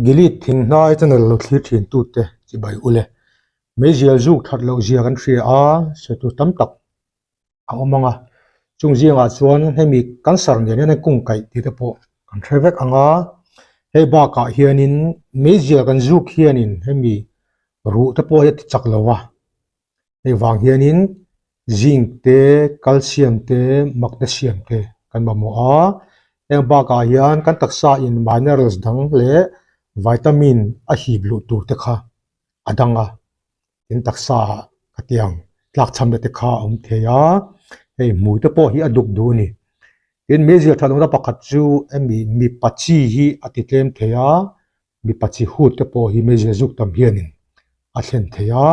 Gilead thing hnai channel lo thlir thin tute chibai ule. Meizial zuk that loh zia kan hria a, sawi tur tam tak a awm ang a. Chung zingah chuan hemi cancer nen hian kung kaih tih te pawh kan hre vek ang a. Hei bakah hianin meizial kan zuk hianin hemi ruh te pawh hi a ti chak lo a. Hei vang hianin zinc te, calcium te, magnesium te kan mamawh a. Heng bakah hian kan taksa in minerals dang leh vitamin a hip luh tur te kha a dang a, tin taksa ah khatiang tlakchham te kha a awm thei a, hei hmui te pawh hi a duk duh a ni. Tin meizial tha lohna pakhat chu hemi mipa chi hi a ti tlem thei a, mipa chi hut te pawh hi meizial zuk tam hianin a thlen thei a,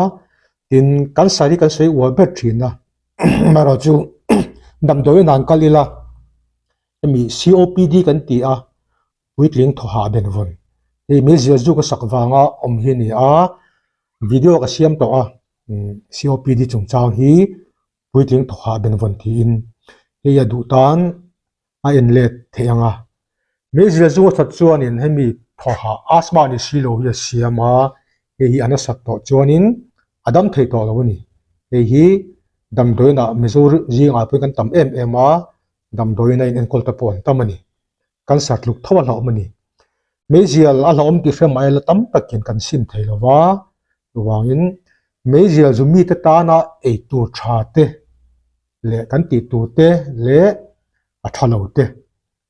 tin cancer hi kan sawi uar ber thin a, amaherawhchu damdawiin ah an kal ila hemi COPD kan ti a, puitling thaw hah ben vawn hei meizial zuk a sak vanga awm hi a ni a, video ka siam tawh a COPD chungchang hi puitling thaw hah ben vawn tiin hei a duh tan a en let theih ang a. Meizial zung a that chuanin hemi thaw hah asthma ni si lo hi a siam a, hei hi a nasat tawh chuanin a dam thei tawh lo a ni. Hei hi damdawiinah Mizo zingah pawhin kan tam em em a, damdawiin a inenkawl te pawh an tam a ni. Cancer tluk tho a hlauhawm a ni. Meizial a hlauhawm tih hre mah ila tam takin kan sim thei lo va, chuvangin meizial zu mite tana ei tur tha te leh kan tih tur te leh a tha lo te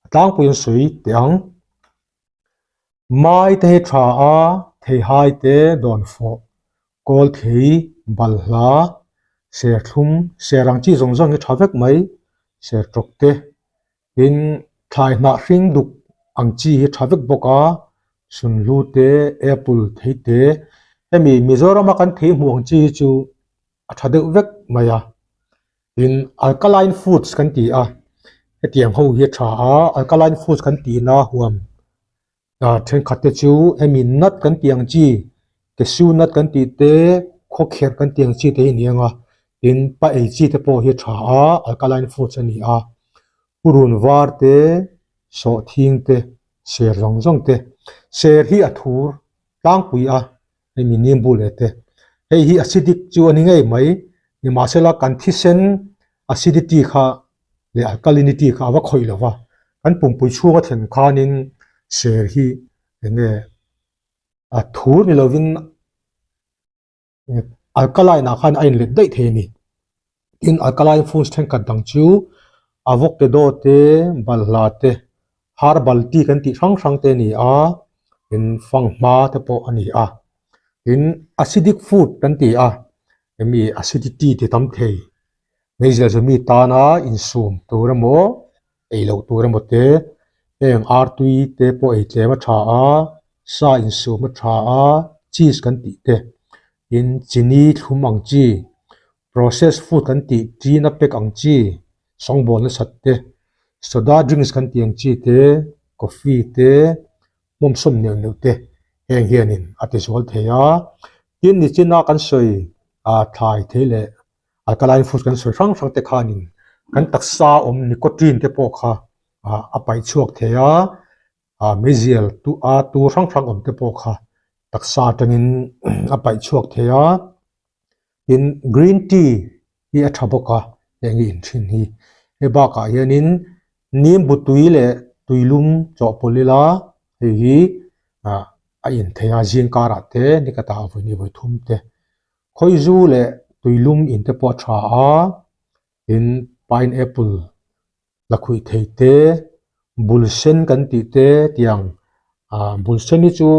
a tlangpui an sawi teh ang. Mai te hi tha a, theihai te dawnfawh, kawl thei, balhla, serthlum, ser ang chi zawng zawng hi tha vek mai, sertawk te Tin, thlai hnah hring duk ang chi hi tha vek bawk a, sunhlu te, apple thei te, hemi Mizorama kan thei hmuh ang chi hi chu a tha deuh vek mai a. Tin, alkaline foods kan ti a, hetiang ho hi a tha a, alkaline foods kan tihna huam Thenkhat te chu hemi nut kan tih ang chi cashew nut kan tih te khawkherh kan tih ang chi te hi a ni ang a tin pa ei chi te pawh hi a tha a alkaline foods a ni a purun var te sawhthing te ser zawng zawng te ser hi a thur tlangpui a hemi nimbu leh te hei hi acidic chu a ni ngei mai nimahsela kan thisen acidity kha leh alkalinity kha a va khawih lo va, kan pumpui chhunga thlen khanin ser hi eng nge a thur ni lovin alkaline ah khan a inlet daih thei a ni. Tin, alkaline foods thenkhat dang chu avocado te, balhla te, herbal tea kan tih hrang hrang te a ni a, tin fanghma te pawh a ni a. Tin, acidic food kan ti a, hemi acidity ti tam thei. Meizial chu mi tana insum tur emaw ei loh tur emaw te heng artui te pawh ei tlem a tha a, sa insum a tha a, cheese kan tih te tin chini thlum ang chi processed food kan tih tina pack ang chi sawngbawl nasat te soda drinks kan tih ang chi te coffee te hmawmsawm neuh neuh te heng hianin a ti zual thei a, tin nichina kan sawi ah thlai thei leh alkaline food kan sawi hrang hrang te khanin kan taksa awm nicotine te pawh kha ah a paih chhuak thei a ah meizial tu a tur hrang hrang awm te pawh kha taksa atangin a paih chhuak thei a tin green tea hi a tha bawk a heng hi in thin hi hei bakah hianin nimbu tui leh tuilum chawhpawlh ila hei hi ah a in thei a zing karah te nikhatah vawi hnih vawi thum te. Khawizu leh tuilum in te pawh a tha a, tin pineapple la khuih thei te, bul sen kan tih te tiang ah bul sen hi chu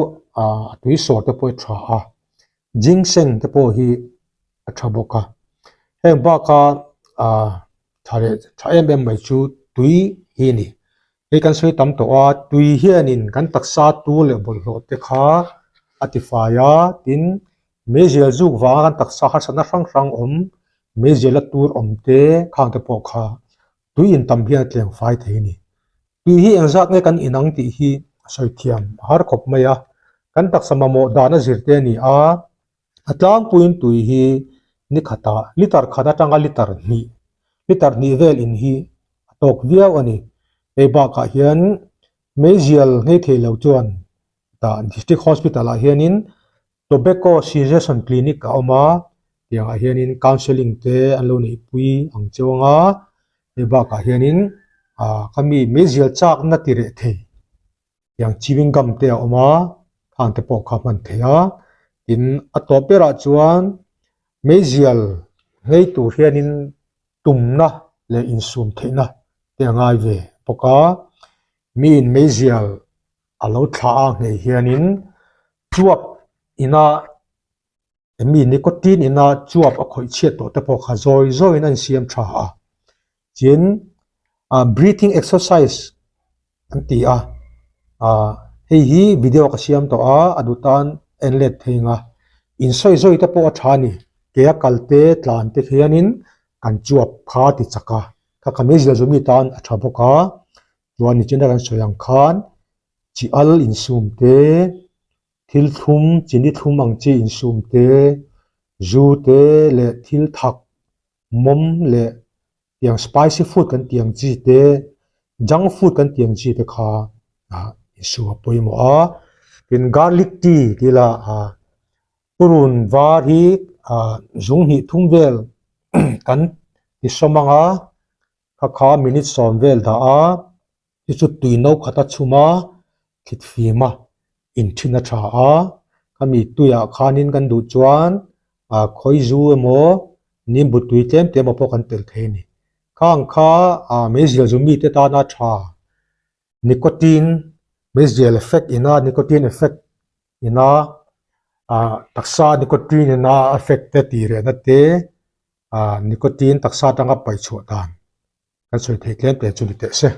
ah a tui sawr te pawh hi a tha a, ginseng te pawh hi a tha bawk a, heng baka ah tha leh tha em em mai chu tui hi a ni. Hei kan sawi tam tawh a, tui hianin kan taksa tur leh bawlhhlawh te kha a tifai a, tin meizial zuk vanga kan taksa harsatna hrang hrang awm, meizial a tur awm te khang te pawh kha tui in tam hian a tleng fai thei a ni. Tui hi engzat nge kan inang tih hi a sawi thiam a har khawp mai a, kan taksa mamawh dan a zir te a ni a, A tlangpuiin tui hi ni khatah liter khat atanga liter hnih, liter hnih vel in hi a tawk viau a ni. Hei bakah hian meizial nghei thei lo chuan Tah District Hospital ah hianin Tobacco Cessation Clinic a awm a, tiangah hianin counselling te an lo neihpui ang cheu ang a, hei bakah hianin ah khami meizial chakna ti reh thei tiang chewing gum te a awm a, khang te pawh kha hman theih a, tin a tawp berah chuan meizial ngei tur hianin tumna leh insum theihna te a ngai ve bawk a, miin meizial a lo thlah a nghei hianin chuap ina mi nicotine ina chuap a khawih chhiat tawh te pawh kha zawi zawiin a insiam tha a tin ah breathing exercise an ti a ah hei hi video ka siam tawh a a duh tan en let thei ang a insawi zawi te pawh a tha a ni ke a kal te tlan te hianin kan chuap kha a ti chak a kha ka meizial zawmi tan a tha bawk a. Chuan nichina kan sawi ang khan chi al insum te, thil thlum, chini thlum ang chi insum te, zu te leh thil thak mawm leh tiang spicy food kan tih ang chi te, junk food kan tih ang chi te kha ah insum a pawimawh a. Tin garlic tea tih lah ah purun var hi ah zung hnih thum vel kan ti sawm ang a. Kha kha minute sawm vel dah a, chu chu tui no khat a chhum a, thlit fim a, inthin a tha a, khami tuiah khanin kan duh chuan ah khawi zu emaw nimbu tui tlem te emaw pawh kan tel thei a ni. Khang kha ah meizial zu mite tana tha nicotine meizial effect ina nicotine effect ina ah taksa nicotine ina effect te tih rehna te ah nicotine taksa atanga paih chhuah dan kan sawi thei tlem te chu ni teh se.